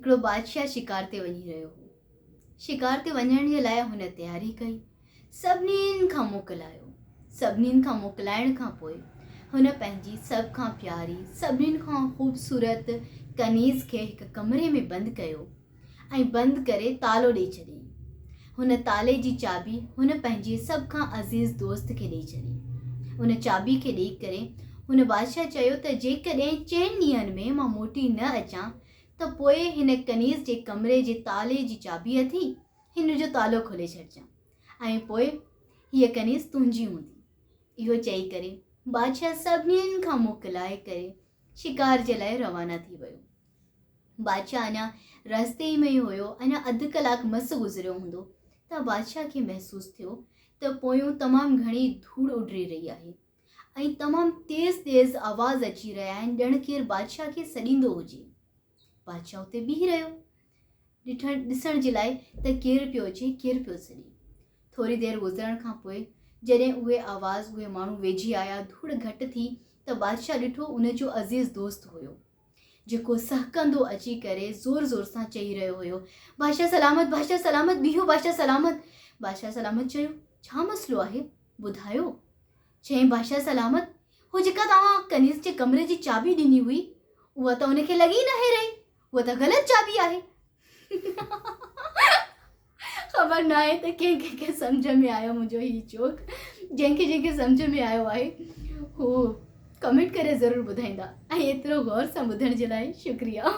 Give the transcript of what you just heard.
هڪڙو بادشاهه شڪار تي وڃي رهيو هو. شڪار تي وڃڻ جي لاء هن تياري ڪئي. سڀنين کان موڪلايو. سڀنين کان موڪلائڻ کان پوء هن پنهنجي سڀ کان پياري، سڀنين کان خوبصورت ڪنيز کي هڪ ڪمري ۾ بند ڪيو ۽ بند ڪري تالو ڏئي ڇڏيائين. هن تالي جي چاٻي هن پنهنجي سڀ کان عزيز دوست کي ڏئي ڇڏي. ان چاٻي کي ڏئي ڪري هن بادشاهه چيو ته جيڪڏهن چئن ڏينهن ۾ مان موٽي نه اچان ته پوء هن ڪنيز جي ڪمري جي تالي جي چاٻي اٿي، هن جو تالو کولي ڇڏجان ۽ پوء هيء ڪنيز تنهنجي هوندي. اهو چئي ڪري بادشاهه سڀنين کان موڪلائي ڪري شڪار جي لاء روانا ٿي ويو. بادشاهه اڃا رستي ۾ ئي هيو، اڃا اڌ ڪلاڪ مس گذريو هوندو ته بادشاهه کي محسوس ٿيو ته پويون تمام گهڻي ڌوڙ اڏري رهي آهي. ۽ تمام تيز تيز آواز اچي رهيا آهن ڄڻ ڪير بادشاهه کي سڏيندو هجي. بادشاهه اتي بيهي رهيو ڏٺڻ ڏسڻ جي لاء ته ڪير پيو اچي ڪير پيو سڏي. ٿوري دير گذرڻ کان پوء جڏهن اهي آواز اهي ماڻهو ويجهي آيا ڌوڙ گهٽ ٿي ته بادشاهه ڏٺو ان جو عزيز دوست هيو جيڪو سهڪندو اچي ڪري زور زور سان چئي رهيو هيو بادشاهه سلامت بادشاهه سلامت بيهو بادشاهه سلامت بادشاهه سلامت چيو ڇا مسئلو آهي ٻڌايو چيائين بادشاهه سلامت، هو جيڪا توهان ڪنيز جي ڪمري جي چاٻي ڏني هئي، اها ته ان کي لڳي ئي ناهي رهي، اها ته غلط چاٻي آهي. خبر ناهي ته ڪنهن ڪنهن کي سمجهه ۾ آيو منهنجو هي جوڪ، جنهن کي جنهن کي سمجهه ۾ آيو آهي هو ڪمينٽ ڪري ضرور ٻڌائيندا ۽ ايترو غور سان ٻڌڻ جي لاء شڪريا.